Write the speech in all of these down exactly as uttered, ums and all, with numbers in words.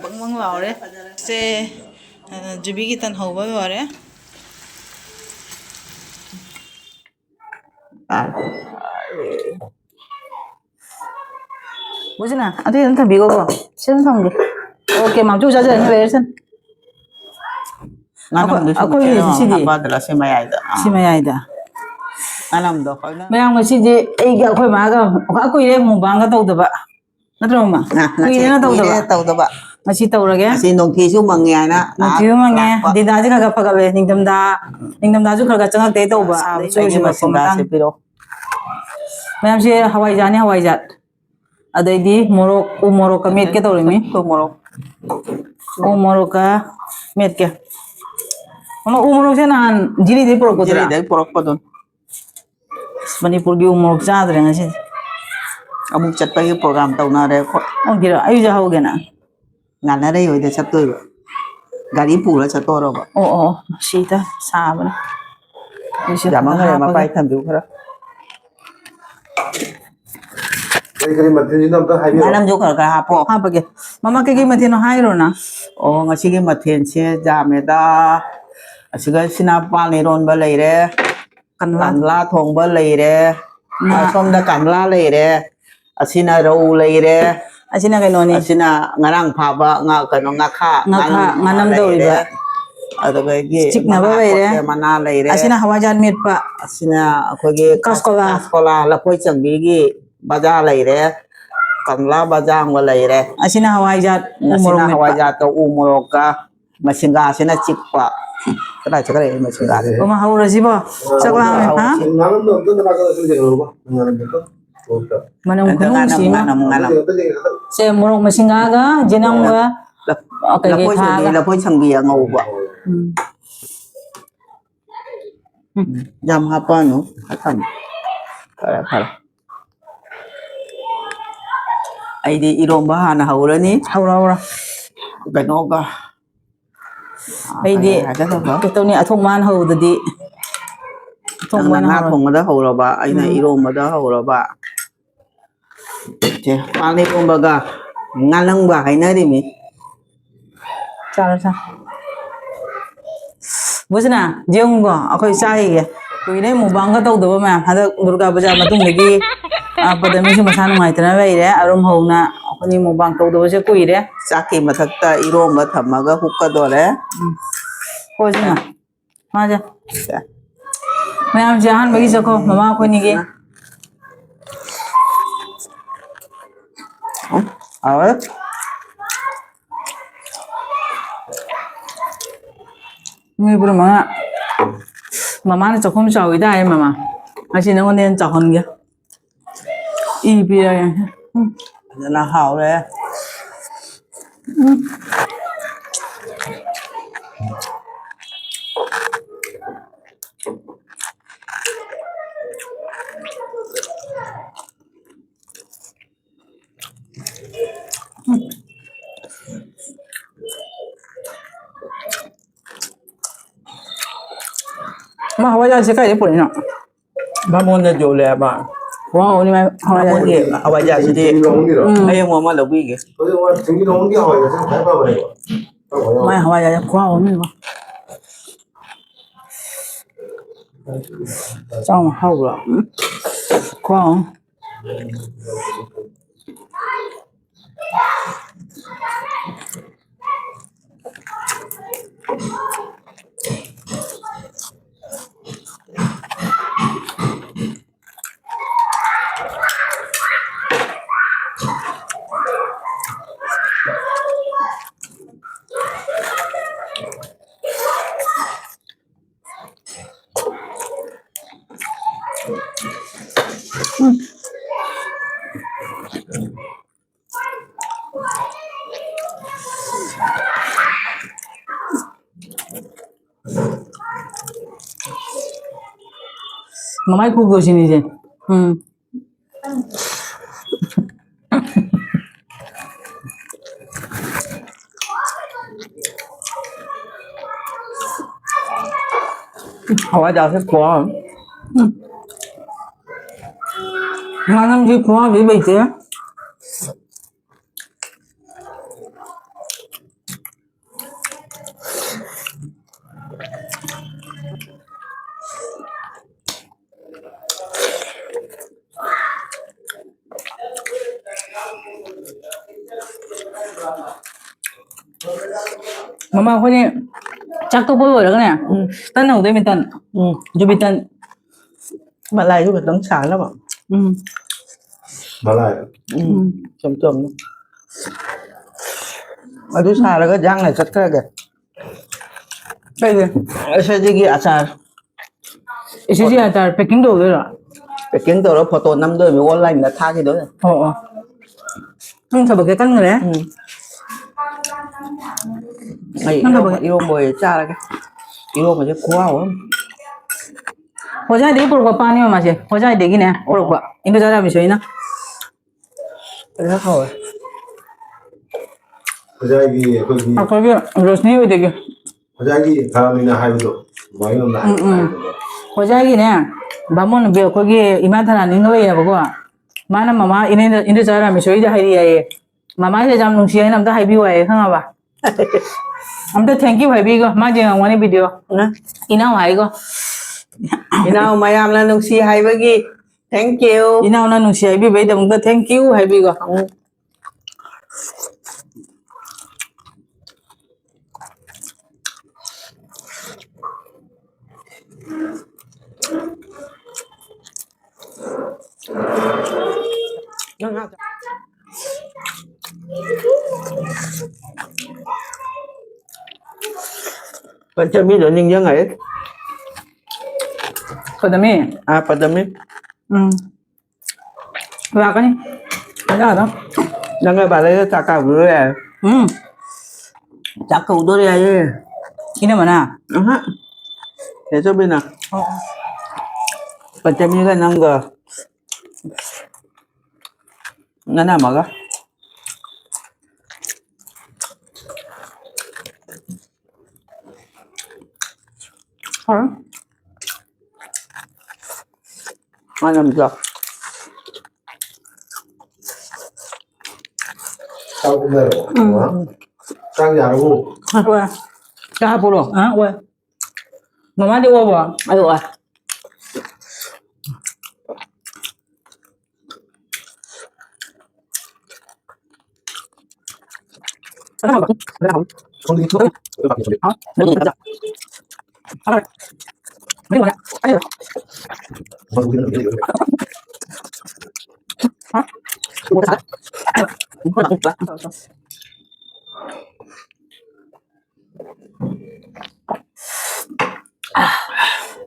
ꯕꯪ ꯕꯪ ꯂꯥꯎꯔꯦ꯫ ꯁꯦ, ꯑ, ꯖꯨꯕꯤꯒꯤ ꯇꯟ ꯍꯧꯕ ꯂꯣꯏꯔꯦ꯫ ꯃꯨꯁꯤꯅ, ꯑꯗꯨ ꯑꯗꯨꯝ ꯊꯝꯕꯤꯈꯣꯀꯣ꯫ ꯁꯤ ꯑꯗꯨꯝ ꯊꯝꯒꯦ꯫ ꯑꯣꯀꯦ, ꯃꯥꯝꯇꯨ ꯆꯥꯖꯔꯅꯤ, ꯂꯩꯔꯁꯅꯨ꯫ ꯉꯥꯅꯝꯗꯨꯁꯨ ꯑꯩꯈꯣꯏ, ꯑꯩꯈꯣꯏ ꯀꯩꯅꯣ ꯁꯤꯗꯤ꯫ ꯍꯥꯞꯄꯗꯨꯔ ꯁꯤ ꯃꯌꯥꯏꯗ? ꯑꯥ꯫ ꯁꯤ ꯃꯌꯥꯏꯗ꯫ ꯉꯥꯅꯝꯗꯣ ꯑꯩꯈꯣꯏꯅ ꯃꯌꯥꯝ ꯉꯁꯤꯗꯤ ꯑꯩꯒ ꯑꯩꯈꯣꯏ ꯃꯥꯒ ꯀꯨꯏꯔꯦ ꯃꯨꯛꯕꯥꯡꯒ ꯇꯧꯗꯕ꯫ ꯅꯠꯇ꯭ꯔꯣ, ꯃꯃꯥ? ꯑꯥ, ꯉꯁꯤ ꯀꯨꯏꯔꯦꯅ ꯀꯨꯏꯔꯦ ꯇꯧꯗꯕ꯫ ꯇꯧꯗꯕ꯫ ꯉꯁꯤ ꯇꯧꯔꯒꯦ꯫ ꯉꯁꯤ ꯅꯣꯡꯊꯤꯁꯨ ꯃꯪꯉꯦ ꯍꯥꯏꯅ ꯅꯣꯡꯊꯤꯁꯨ ꯉꯥꯏꯍꯥꯛ ꯃꯪꯉꯦ꯫ ꯂꯥꯛꯄ꯫ ꯗꯤꯟꯗꯥꯁꯦ ꯈꯔ ꯈꯔ ꯐꯒꯠꯂꯦ꯫ ꯅꯤꯡꯊꯝꯊꯥ, ꯅꯤꯡꯊꯝꯊꯥꯁꯨ ꯈꯔ ꯈꯔ ꯆꯪꯉꯛꯇꯦ ꯇꯧꯕ꯫ ꯑꯁꯥꯕ ꯑꯗꯨꯁꯨ ꯁ꯭ꯋꯥꯏꯒꯤ ꯑꯣꯏꯁꯤꯜꯂꯛꯄ ꯃꯁꯤꯡꯒꯥꯁꯦ ꯃꯇꯥꯡ꯫ ꯄꯤꯔꯛꯑꯣ꯫ ꯃꯌꯥꯝꯁꯦ ꯍꯋꯥꯏꯖꯥꯔꯅꯤ, ꯍꯋꯥꯏꯖꯥꯔ꯫ ꯑꯗꯩꯗꯤ ꯃꯣꯔꯣꯛ, ꯎ ꯃꯣꯔꯣꯛꯀ ꯃꯦꯠꯀꯦ ꯇꯧꯔꯤꯃꯤ꯫ ꯎ ꯃꯣꯔꯣꯛ꯫ ꯎ ꯃꯣꯔꯣꯛꯀ ꯃꯦꯠꯀꯦ꯫ ꯃꯃꯥ, ꯎ ꯃꯣꯔꯣꯛꯁꯦ ꯅꯍꯥꯟ ꯖꯤꯔꯤꯗꯩ ꯄꯨꯔꯛꯄꯗꯨꯔꯥ? ꯖꯤꯔꯤꯗꯩ ꯄꯨꯔꯛꯄꯗꯨꯅꯤ꯫ ꯑꯁ, ꯃꯅꯤꯄꯨꯔꯒꯤ ꯎ ꯃꯣꯔꯣꯛ ꯆꯥꯗ꯭ꯔꯦ ꯉꯁꯤꯗꯤ꯫ ꯑꯃꯨꯛ ꯆꯠꯄꯒꯤ ꯄ꯭ꯔꯣꯒ꯭ꯔꯥꯝ ꯇꯧꯅꯔꯦ ꯑꯩꯈꯣꯏ꯫ ꯑꯣꯟꯒꯤꯔꯣ? ꯑꯩꯁꯨ ꯌꯥꯍꯧꯒꯦꯅ꯫ ꯉꯥꯟꯅꯔꯩ ꯍꯣꯏꯗ ꯆꯠꯇꯣꯏꯕ꯫ ꯒꯥꯔꯤ ꯄꯨꯔ ꯆꯠꯇꯣꯔꯕ꯫ ꯑꯣ, ꯑꯣ, ꯑꯣ, ꯁꯤꯗ ꯁꯥꯕꯅꯦ꯫ ꯑꯩꯁꯨ ꯌꯥꯝꯃꯟꯈ꯭ꯔꯦ, ꯍꯥꯞꯄꯒꯦ꯫ ꯃꯄꯥꯏ ꯊꯝꯕꯤꯌꯨ ꯈꯔ꯫ ꯀꯔꯤ ꯀꯔꯤ ꯃꯊꯦꯜꯅꯣ ꯑꯝꯇ ꯍꯥꯏꯕꯤꯔꯣ꯫ ꯉꯥꯅꯝꯁꯨ ꯈꯔ ꯈꯔ ꯍꯥꯞꯄꯣ꯫ ꯍꯥꯞꯄꯒꯦ꯫ ꯃꯃꯥ, ꯀꯩꯀꯩ ꯃꯊꯦꯜꯅꯣ ꯍꯥꯏꯔꯣ ꯅꯪ? ꯑꯣ, ꯉꯁꯤꯒꯤ ꯃꯊꯦꯜꯁꯦ ꯌꯥꯝꯃꯦꯗ꯫ ꯑꯁꯤꯒ ꯁꯤꯅ ꯄꯥꯟ ꯏꯔꯣꯟꯕ ꯂꯩꯔꯦ꯫ ꯀꯪꯂꯥ꯫ ꯀꯪꯂꯥ ꯊꯣꯡꯕ ꯂꯩꯔꯦ꯫ ꯉꯥ꯫ ꯑꯁꯣꯝꯗ ꯀꯪꯂꯥ ꯂꯩꯔꯦ꯫ ꯑꯁꯤꯅ ꯔꯧ ꯂꯩꯔꯦ꯫ ꯑꯁꯤꯅ ꯀꯩꯅꯣꯅꯤ꯫ ꯑꯁꯤꯅ ꯉꯔꯥꯡ ꯐꯥꯕ ꯉꯥ, ꯀꯩꯅꯣ, ꯉꯥꯈꯥ, ꯉꯥꯈꯥ, ꯉꯥꯅꯝ, ꯉꯥꯅꯝ ꯂꯩꯔꯦ꯫ ꯇꯧꯔꯤꯕ꯫ ꯑꯗꯨꯗꯒꯤ ꯆꯤꯛꯅꯕ ꯃꯅꯥ ꯂꯩꯔꯦ꯫ ꯀꯣꯠꯄ ꯃꯅꯥ ꯂꯩꯔꯦ꯫ ꯑꯁꯤꯅ ꯍꯋꯥꯏꯖꯥꯔ ꯃꯦꯠꯄ꯫ ꯑꯁꯤꯅ ꯑꯩꯈꯣꯏꯒꯤ ꯀꯥꯁꯀꯣꯂꯥ꯫ ꯀꯥꯁꯀꯣꯂꯥ ꯂꯐꯣꯏ ꯆꯪꯕꯤꯒꯤ ꯕꯖꯥ ꯂꯩꯔꯦ꯫ ꯀꯪꯂꯥ ꯕꯖꯥ ꯑꯃꯒ ꯂꯩꯔꯦ꯫ ꯑꯁꯤꯅ ꯍꯋꯥꯏꯖꯥꯔ ꯎ ꯃꯣꯔꯣꯛ ꯑꯁꯤꯅ ꯃꯦꯠꯄ꯫ ꯍꯋꯥꯏꯖꯥꯔꯒ ꯎ ꯃꯣꯔꯣꯛꯀ꯫ ꯃꯁꯤꯡꯒꯥꯁꯤꯅ ꯆꯤꯛꯄ꯫ ꯀꯗꯥꯏ ꯆꯠꯈ꯭ꯔꯦ ꯃꯁꯤꯡꯒꯥꯁꯦ? ꯑꯣ, ꯃꯥ ꯍꯧꯔꯁꯤꯕꯣ? ꯆꯥꯛ ꯂꯥꯝꯃꯦ, ꯍꯥ? ꯃꯅꯝ ꯑꯝꯇ ꯈꯨꯅꯨꯡꯁꯤ ꯉꯥꯅꯝ, ꯑꯃ꯫ ꯉꯥꯅꯝ, ꯉꯥꯅꯝ꯫ ꯁꯦ, ꯃꯣꯔꯣꯛ ꯃꯁꯤꯡꯒꯥꯒ ꯖꯤꯅꯝꯒ ꯂꯐ-, ꯀꯩꯀꯩ ꯂꯐꯣꯏ ꯁꯪꯕꯤ, ꯊꯥꯛꯑꯒ? ꯂꯐꯣꯏ ꯁꯪꯕꯤ ꯑꯉꯧꯕ꯫ ꯎꯝ꯫ ꯎꯝ꯫ ꯌꯥꯝ ꯍꯥꯞꯄꯅꯨ꯫ ꯈꯔ ꯊꯝꯃꯨ꯫ ꯐꯔꯦ, ꯐꯔꯦ꯫ ꯑꯩꯗꯤ ꯏꯔꯣꯝꯕ ꯍꯥꯟꯅ ꯍꯧꯔꯅꯤ꯫ ꯍꯧꯔꯣ, ꯍꯧꯔꯣ꯫ ꯀꯩꯅꯣꯒ꯫ ꯑꯩꯗꯤ ꯀꯩ ꯍꯥꯏꯒꯗꯕ? ꯀꯩ ꯇꯧꯅꯤ? ꯑꯊꯣꯡ ꯃꯥꯅ ꯍꯧꯕꯗꯗꯤ ꯑꯊꯣꯡꯕ ꯅꯪꯅ ꯑꯣꯏꯅ ꯉꯥ ꯍꯧꯔꯣ꯫ ꯊꯣꯡꯕꯗ ꯍꯧꯔꯕ, ꯑꯩꯅ ꯎꯝ꯫ ꯏꯔꯣꯝꯕꯗ ꯍꯧꯔꯕ꯫ ꯁꯦ, ꯄꯥꯟ ꯏꯔꯣꯝꯕꯒ ꯉꯥꯅꯝꯒ ꯍꯥꯏꯅꯔꯤꯃꯤ꯫ ꯆꯥꯔꯣ, ꯆꯥꯔꯣ꯫ ꯕꯨꯁꯤꯅ, ꯌꯦꯡꯉꯨꯀꯣ, ꯑꯩꯈꯣꯏ ꯆꯥꯔꯤꯒꯦ꯫ ꯀꯨꯏꯔꯦ ꯃꯨꯛꯕꯥꯡꯒ ꯇꯧꯗꯕ ꯃꯌꯥꯝ꯫ ꯍꯟꯗꯛ ꯗꯨꯔꯒꯥ ꯄꯨꯖꯥ ꯃꯇꯨꯡꯗꯒꯤ, ꯑ, ꯄꯗꯃꯤꯁꯨ ꯃꯁꯥ ꯅꯨꯡꯉꯥꯏꯇꯅ ꯂꯩꯔꯦ꯫ ꯑꯔꯨꯝ ꯍꯧꯅ ꯑꯩꯈꯣꯏꯅꯤ ꯃꯨꯛꯕꯥꯡ ꯇꯧꯗꯕꯁꯦ ꯀꯨꯏꯔꯦ꯫ ꯆꯥꯛꯀꯤ ꯃꯊꯛꯇ ꯏꯔꯣꯝꯕ ꯊꯝꯃꯒ ꯍꯨꯛꯀꯗꯣꯔꯦ꯫ ꯎꯝ꯫ ꯍꯣꯏ, ꯁꯤꯅ꯫ ꯃꯥꯁꯦ꯫ ꯃꯌꯥꯝꯁꯦ ꯑꯍꯥꯟꯕꯒꯤ ꯆꯥꯛꯈꯣ, ꯃꯃꯥ ꯑꯩꯈꯣꯏꯅꯤꯒꯤ꯫ ꯎꯝ, ꯍꯥꯎꯋꯦ꯫ ꯃꯤ ꯄꯨꯝꯅꯃꯛꯅ ꯃꯃꯥꯅ ꯆꯥꯛꯈꯨꯝ ꯆꯥꯎꯏꯗ ꯍꯥꯏ, ꯃꯃꯥ꯫ ꯉꯁꯤ ꯅꯉꯣꯟꯗ ꯍꯦꯟꯅ ꯆꯥꯎꯍꯟꯒꯦ꯫ ꯏ ꯄꯤꯔꯒꯦ꯫ ꯎꯝ꯫ ꯐꯖꯅ ꯍꯥꯎꯔꯦ꯫ ꯎꯝ꯫ ꯃꯥ ꯍꯋꯥꯏꯖꯥꯔꯁꯦ ꯀꯥꯏꯗꯩ ꯄꯨꯔꯛꯏꯅꯣ? ꯕꯥꯃꯣꯟꯅ ꯌꯣꯜꯂꯦ ꯍꯥꯏꯕ꯫ ꯈꯨꯍꯥꯎ ꯑꯃꯅꯤ ꯃꯥ ꯍꯋꯥꯏꯖꯥꯔ꯫ ꯕꯥꯃꯣꯟꯒꯤ ꯍꯋꯥꯏꯖꯥꯔꯁꯤꯗꯤ ꯎꯝ꯫ ꯑꯩ ꯑꯃꯨꯛ ꯑꯃ ꯂꯧꯕꯤꯒꯦ꯫ ꯃꯥꯏ ꯍꯋꯥꯏꯖꯥꯔꯁꯦ ꯈꯨꯍꯥꯎ ꯑꯃꯅꯤꯀꯣ꯫ ꯆꯥꯎꯅ ꯍꯥꯎꯕ꯭ꯔꯣ? ꯎꯝ꯫ ꯈꯨꯍꯥꯎ ꯑꯃ꯫ ꯃꯃꯥꯏ ꯈꯨꯒꯗꯧꯁꯤꯅꯤꯁꯦ꯫ ꯎꯝ꯫ ꯍꯋꯥꯏꯖꯥꯔꯁꯦ ꯈꯨꯍꯥꯎ ꯑꯃ꯫ ꯎꯝ꯫ ꯉꯥꯅꯝꯁꯤ ꯈꯨꯍꯥꯎꯗꯤ ꯂꯩꯇꯦ꯫ ꯃꯃꯥ ꯑꯩꯈꯣꯏꯅꯦ ꯆꯥꯛ ꯇꯣꯛꯄ ꯂꯣꯏꯔꯒꯅꯦ꯫ ꯎꯝ꯫ ꯇꯟ ꯍꯧꯗꯣꯏꯃꯤ, ꯇꯟ꯫ ꯎꯝ꯫ ꯌꯨꯕꯤ ꯇꯟ꯫ ꯃꯂꯥꯏꯁꯨ ꯈꯤꯇꯪ ꯁꯥꯅꯕ꯫ ꯎꯝ꯫ ꯃꯂꯥꯏ꯫ ꯎꯝ꯫ ꯎꯝ꯫ ꯆꯝ ꯆꯝꯅ꯫ ꯑꯗꯨ ꯁꯥꯔꯒ ꯖꯥꯡꯅ ꯆꯠꯈ꯭ꯔꯒꯦ꯫ ꯀꯩꯒꯤ? ꯑꯁꯤꯗꯒꯤ ꯑꯆꯥꯔ꯫ ꯏꯆꯦꯁꯤ ꯑꯆꯥꯔ packing ꯇꯧꯗꯣꯏꯔꯣ? Packing ꯇꯧꯔ photo ꯅꯝꯗꯣꯏꯅꯤ, online ꯗ ꯊꯥꯈꯤꯗꯣꯏꯅꯤ꯫ ꯑꯣ, ꯑꯣ꯫ ꯅꯪ ꯊꯕꯛꯁꯦ ꯀꯟꯈ꯭ꯔꯦ꯫ ꯎꯝ꯫ ꯑꯩ ꯅꯪ ꯊꯕꯛ ꯏꯔꯣꯝꯕ, ꯏꯔꯣꯝꯕ ꯑꯣꯏꯅ ꯆꯥꯔꯒꯦ꯫ ꯏꯔꯣꯝꯕꯁꯦ ꯈꯨꯍꯥꯎ ꯑꯃ꯫ ꯍꯣꯖꯥꯏꯗꯒꯤ ꯄꯨꯔꯛꯄ ꯄꯥꯟꯅꯦꯕ ꯃꯥꯁꯦ꯫ ꯍꯣꯖꯥꯏꯗꯒꯤꯅꯦ ꯄꯨꯔꯛꯄ꯫ ꯏꯟꯗꯣꯆꯥ ꯔꯥꯃꯦꯁꯣꯔꯤꯅ꯫ ꯐꯖꯅ ꯍꯥꯎꯋꯦ꯫ ꯍꯣꯖꯥꯏꯒꯤ ꯑꯩꯈꯣꯏꯒꯤ ꯑꯩꯈꯣꯏꯒꯤ ꯔꯣꯁꯅꯤ ꯍꯣꯏꯗꯒꯤ꯫ ꯍꯣꯖꯥꯏꯒꯤ ꯊꯔꯥꯃꯤꯅ ꯍꯥꯏꯕꯗꯣ, ꯑꯗꯨꯃꯥꯏꯅ ꯑꯝꯇ ꯎꯝ, ꯎꯝ꯫ ꯍꯥꯏꯕꯗꯣ꯫ ꯍꯣꯖꯥꯏꯒꯤꯅꯦ, ꯕꯥꯃꯣꯟ ꯅꯨꯄꯤ ꯑꯩꯈꯣꯏꯒꯤ ꯏꯃꯥ ꯊꯔꯥꯅꯤꯡ ꯂꯩꯌꯦꯕꯀꯣ꯫ ꯃꯥꯅ ꯃꯃꯥ ꯏꯅꯦꯗ, ꯏꯟꯗꯣꯆꯥ ꯔꯥꯃꯦꯁꯣꯔꯤꯗ ꯍꯥꯏꯔꯤ ꯍꯥꯏꯌꯦ꯫ ꯃꯃꯥꯁꯦ ꯌꯥꯝ ꯅꯨꯡꯁꯤ ꯍꯥꯏꯅ ꯑꯝꯇ ꯍꯥꯏꯕꯤꯌꯨ ꯍꯥꯏꯌꯦ, ꯈꯪꯉꯕ? ꯑꯝꯇ thank you ꯍꯥꯏꯕꯤꯒꯣ, ꯃꯥ ꯌꯦꯡꯉꯝꯒꯅꯤ video꯫ ꯎꯝ꯫ ꯏꯅꯥꯎ ꯍꯥꯏꯒꯣ꯫ ꯏꯅꯥꯎ ꯃꯌꯥꯝꯅ ꯅꯨꯡꯁꯤ ꯍꯥꯏꯕꯒꯤ thank you꯫ ꯏꯅꯥꯎꯅ ꯅꯨꯡꯁꯤ ꯍꯥꯏꯕꯤꯕꯩꯗꯃꯛꯇ thank you ꯍꯥꯏꯕꯤꯒꯣ꯫ ꯎꯝ꯫ ꯄꯟꯆꯃꯤꯗꯣ ꯅꯤꯡꯁꯤꯡꯉꯛꯑꯦ꯫ ꯄꯗꯃꯤ? ꯑꯥ, ꯄꯗꯃꯤ꯫ ꯎꯝ꯫ ꯂꯥꯛꯀꯅꯤ꯫ ꯍꯜꯂꯛꯑꯗꯝ꯫ ꯅꯪꯒ ꯕꯥꯂꯩꯒ ꯆꯥꯛ ꯀꯧꯗꯣꯔꯦ ꯍꯥꯏ꯫ ꯎꯝ꯫ ꯆꯥꯛ ꯀꯧꯗꯣꯔꯦ ꯍꯥꯏꯌꯦ꯫ ꯏꯅꯝꯃꯅ? ꯑꯍ꯫ ꯆꯦ ꯆꯧꯕꯤꯅ꯫ ꯑꯣ, ꯑꯣ꯫ ꯄꯟꯆꯃꯤꯒ ꯅꯪꯒ꯫ ꯅꯅꯝꯃꯒ꯫ ꯍꯥꯎꯔꯦ꯫ ꯃꯅꯝꯗꯣ꯫ ꯆꯥꯛ ꯎꯅꯔꯕꯣ? ꯎꯝ꯫ ꯆꯥꯛ ꯌꯥꯔꯕꯣ? ꯍꯣꯏ꯫ ꯆꯥ ꯍꯥꯞꯄꯨꯔꯣ? ꯑ, ꯍꯣꯏ꯫ ꯃꯃꯥꯗꯤ ꯑꯣꯕꯣ? ꯑꯩ ꯑꯣ꯫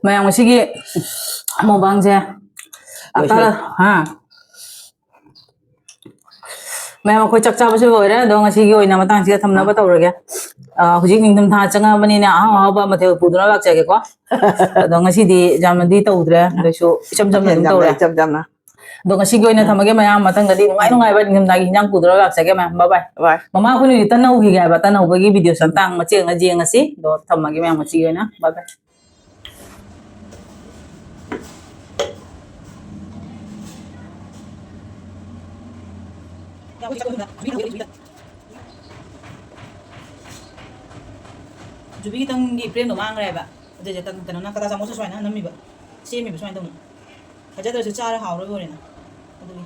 ꯃꯌꯥꯝ ꯉꯁꯤꯒꯤ ꯃꯨꯛꯕꯥꯡꯁꯦ ꯂꯣꯏꯁꯤꯜꯂꯦ꯫ ꯑꯀꯥ-, ꯍꯥ? ꯃꯌꯥꯝ ꯑꯩꯈꯣꯏ ꯆꯥꯛ ꯆꯥꯕꯁꯨ ꯂꯣꯏꯔꯦ, ꯑꯗꯣ ꯉꯁꯤꯒꯤ ꯑꯣꯏꯅ ꯃꯇꯥꯡꯁꯤꯗ ꯊꯝꯅꯕ ꯇꯧꯔꯒꯦ꯫ ꯑ, ꯍꯧꯖꯤꯛ ꯅꯤꯡꯊꯝꯊꯥ ꯆꯪꯉꯛꯑꯕꯅꯤꯅ ꯑꯍꯥꯎ ꯑꯍꯥꯎꯕ ꯃꯊꯦꯜ ꯄꯨꯗꯨꯅ ꯂꯥꯛꯆꯒꯦꯀꯣ꯫ ꯑꯗꯣ ꯉꯁꯤꯗꯤ ꯌꯥꯝꯅꯗꯤ ꯇꯧꯗ꯭ꯔꯦ, ꯑꯗꯨꯁꯨ ꯏꯆꯝ ꯆꯝꯅ ꯃꯊꯦꯜ ꯑꯗꯨꯝ ꯌꯥꯝꯅ ꯇꯧꯔꯦ꯫ ꯏꯆꯝ ꯆꯝꯅ꯫ ꯑꯗꯣ ꯉꯁꯤꯒꯤ ꯑꯣꯏꯅ ꯊꯝꯃꯒꯦ ꯃꯌꯥꯝ, ꯃꯊꯪꯗꯗꯤ ꯅꯨꯡꯉꯥꯏ ꯅꯨꯡꯉꯥꯏꯕ ꯅꯤꯡꯊꯝꯊꯥꯒꯤ ꯍꯤꯟꯖꯥꯡ ꯄꯨꯗꯨꯅ ꯂꯥꯛꯆꯒꯦ ꯃꯌꯥꯝ꯫ Bye bye꯫ Bye꯫ ꯃꯃꯥ ꯑꯩꯈꯣꯏꯅ ꯍꯧꯖꯤꯛ ꯇꯟ ꯍꯧꯈꯤꯒꯦ ꯍꯥꯏꯕ, ꯇꯟ ꯍꯧꯕꯒꯤ videoꯁꯦ ꯃꯇꯥꯡ ꯃꯆꯦꯠ ꯑꯃ ꯌꯦꯡꯉꯁꯤ꯫ ꯑꯗꯣ ꯊꯝꯃꯒꯦ ꯃꯌꯥꯝ ꯉꯁꯤꯒꯤ ꯑꯣꯏꯅ꯫ Bye bye꯫ ꯖꯨꯕꯤ ꯈꯤꯇꯪꯒꯤ frameꯗꯣ ꯃꯥꯡꯈ꯭ꯔꯦ ꯍꯥꯏꯕ꯫ ꯑꯗꯨꯏꯁꯦ ꯀꯩꯅꯣꯅ ꯀꯇꯥ ꯆꯥꯃꯁꯁꯦ ꯁꯨꯃꯥꯏꯅ ꯅꯝꯃꯤꯕ, ꯁꯦꯝꯃꯤꯕ ꯁꯨꯃꯥꯏꯅ ꯇꯧꯅ꯫ ꯐꯖꯗ꯭ꯔꯁꯨ ꯆꯥꯔ ꯍꯥꯎꯔ ꯂꯣꯏꯔꯦꯅ꯫ ꯑꯗꯨꯒꯤ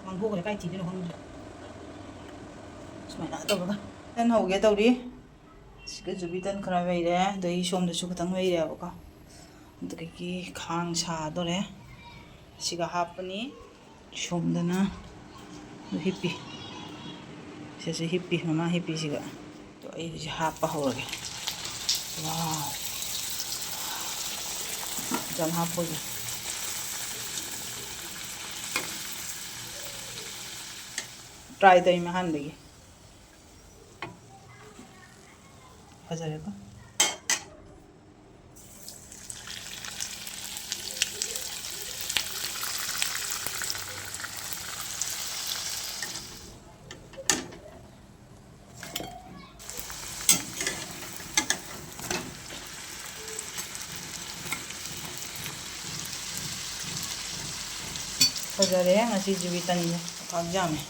ꯃꯥꯡꯊꯣꯛꯈ꯭ꯔꯦ, ꯀꯥꯏ ꯊꯤꯗꯣꯏꯅꯣ ꯈꯪꯗ꯭ꯔꯦ꯫ ꯁꯨꯃꯥꯏꯅ ꯇꯧꯔꯒ ꯇꯟ ꯍꯧꯒꯦ ꯇꯧꯔꯤ꯫ ꯁꯤꯒ ꯖꯨꯕꯤ ꯇꯟ ꯈꯔ ꯂꯩꯔꯦ, ꯑꯗꯒꯤ ꯁꯣꯝꯗꯁꯨ ꯈꯤꯇꯪ ꯂꯩꯔꯦꯕꯀꯣ꯫ ꯑꯗꯒꯤ ꯈꯥꯡ ꯁꯥꯗꯣꯔꯦ꯫ ꯁꯤꯒ ꯍꯥꯞꯄꯅꯤ꯫ ꯁꯣꯝꯗꯅ ꯍꯤꯞꯄꯤ꯫ ꯁꯤꯁꯦ ꯍꯤꯞꯄꯤ, ꯃꯃꯥ ꯍꯤꯞꯄꯤꯁꯤꯒ꯫ ꯑꯗꯣ ꯑꯩ ꯍꯧꯖꯤꯛ ꯍꯥꯞꯄ ꯍꯧꯔꯒꯦ꯫ Wow꯫ ꯌꯥꯝ ꯍꯥꯞꯄꯣꯏꯒꯦ꯫ Try ꯇꯧꯔꯤꯃꯦ ꯑꯍꯥꯟꯕꯒꯤ꯫ ꯐꯖꯔꯦꯀꯣ꯫ ꯐꯖꯔꯦ ꯉꯁꯤ ꯖꯨꯕꯤ ꯇꯟꯁꯦ, ꯄꯥꯛ ꯌꯥꯝꯃꯦ꯫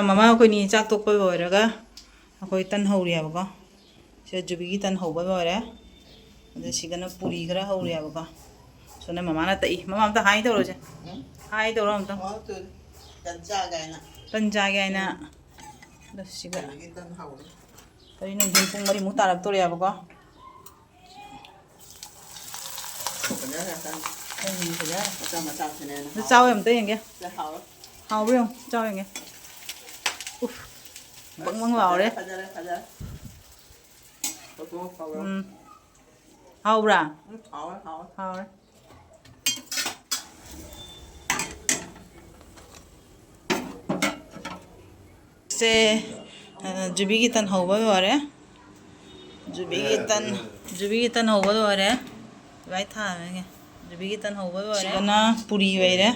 ꯃꯃꯥ ꯑꯩꯈꯣꯏꯅꯤ ꯆꯥꯛ ꯇꯣꯛꯄ ꯂꯣꯏꯔꯒ ꯑꯩꯈꯣꯏ ꯇꯟ ꯍꯧꯔꯤꯑꯕꯀꯣ꯫ ꯁꯤꯗ ꯖꯨꯕꯤꯒꯤ ꯇꯟ ꯍꯧꯕ ꯂꯣꯏꯔꯦ꯫ ꯑꯗ ꯁꯤꯗꯅ ꯄꯨꯔꯤ ꯈꯔ ꯍꯧꯔꯤꯑꯕꯀꯣ꯫ ꯁꯣꯝꯗ ꯃꯃꯥꯅ ꯇꯛꯏ꯫ ꯃꯃꯥ ꯑꯝꯇ ꯍꯥꯏ ꯇꯧꯔꯁꯦ꯫ ꯎꯝ? ꯍꯥꯏ ꯇꯧꯔꯣ ꯑꯝꯇ꯫ ꯑꯣ, ꯇꯨ-, ꯇꯟ ꯆꯥꯒꯦ ꯍꯥꯏꯅ꯫ ꯇꯟ ꯆꯥꯒꯦ ꯍꯥꯏꯅ꯫ ꯎꯝ꯫ ꯑꯗ ꯁꯤꯒ꯫ ꯖꯨꯕꯤꯒꯤ ꯇꯟ ꯍꯧꯔꯤ꯫ ꯍꯧꯖꯤꯛ ꯅꯨꯡꯊꯤꯜ ꯄꯨꯡ ꯃꯔꯤꯃꯨꯛ ꯇꯥꯔꯛꯇꯣꯔꯦꯕꯀꯣ꯫ ꯐꯖꯔꯦ, ꯐꯖꯔꯦ꯫ ꯎꯝ, ꯐꯖꯔꯦ꯫ ꯃꯆꯥ ꯃꯆꯥꯁꯤꯅꯦ ꯑꯩꯅ ꯑꯗꯨ ꯆꯥꯎ ꯑꯝꯇ ꯌꯦꯡꯒꯦ꯫ ꯁꯤꯗ ꯍꯥꯎꯔꯦ꯫ ꯍꯥꯎꯕ꯭ꯔꯥ ꯌꯦꯡꯉꯨ, ꯆꯥꯎ ꯌꯦꯡꯒꯦ꯫ ꯎꯐ, ꯕꯪ ꯕꯪ ꯂꯥꯎꯔꯦ꯫ ꯐꯖꯔꯦ, ꯐꯖꯔꯦ, ꯐꯖꯔꯦ꯫ ꯎꯝ꯫ ꯍꯥꯎꯕ꯭ꯔꯥ? ꯎꯝ, ꯍꯥꯎꯋꯦ, ꯍꯥꯎꯋꯦ꯫ ꯍꯥꯎꯔꯦ꯫ ꯁꯦ, ꯑ, ꯖꯨꯕꯤꯒꯤ ꯇꯟ ꯍꯧꯕ ꯂꯣꯏꯔꯦ꯫ ꯖꯨꯕꯤꯒꯤ ꯇꯟ, ꯖꯨꯕꯤꯒꯤ ꯇꯟ ꯍꯧꯕ ꯂꯣꯏꯔꯦ꯫ ꯚꯥꯏ ꯊꯥꯔꯒꯦ꯫ ꯖꯨꯕꯤꯒꯤ ꯇꯟ ꯍꯧꯕ ꯂꯣꯏꯔꯦ꯫ ꯁꯤꯗꯅ ꯄꯨꯔꯤ ꯂꯩꯔꯦ꯫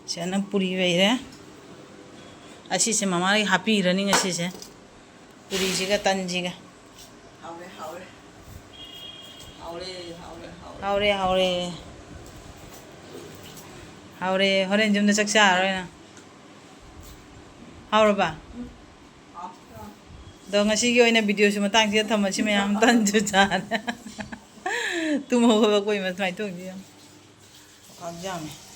ꯁꯤꯗꯅ ꯄꯨꯔꯤ ꯂꯩꯔꯦ꯫ ꯑꯁꯤꯁꯦ ꯃꯃꯥꯒꯤ ꯍꯥꯞꯄꯤꯔꯅꯤ ꯉꯁꯤꯁꯦ꯫ ꯄꯨꯔꯤꯁꯤꯒ ꯇꯟꯁꯤꯒ꯫ ꯍꯥꯎꯔꯦ, ꯍꯥꯎꯔꯦ꯫ ꯍꯥꯎꯔꯦ, ꯍꯥꯎꯔꯦ, ꯍꯥꯎꯔꯦ꯫ ꯍꯥꯎꯔꯦ, ꯍꯥꯎꯔꯦ꯫ ꯍꯥꯎꯔꯦ꯫ ꯍꯣꯔꯦꯟ ꯌꯨꯝꯗ ꯆꯥꯛ ꯆꯥꯔꯔꯣꯏ ꯅꯪ? ꯍꯥꯎꯔꯕ? ꯎꯝ, ꯍꯥꯎꯔꯦ꯫ ꯑꯗꯣ ꯉꯁꯤꯒꯤ ꯑꯣꯏꯅ videoꯁꯤ ꯃꯇꯥꯡꯁꯤꯗ ꯊꯝꯃꯁꯤ ꯃꯌꯥꯝ꯫ ꯇꯟꯁꯨ ꯆꯥꯔꯦ꯫ ꯇꯨꯝ ꯍꯧꯒꯠꯂꯛꯄ ꯀꯨꯏꯃꯟ ꯁꯨꯃꯥꯏꯅ ꯇꯧꯅꯤ ꯌꯦꯡꯉꯨ꯫ ꯆꯥꯛ ꯌꯥꯝꯃꯦ꯫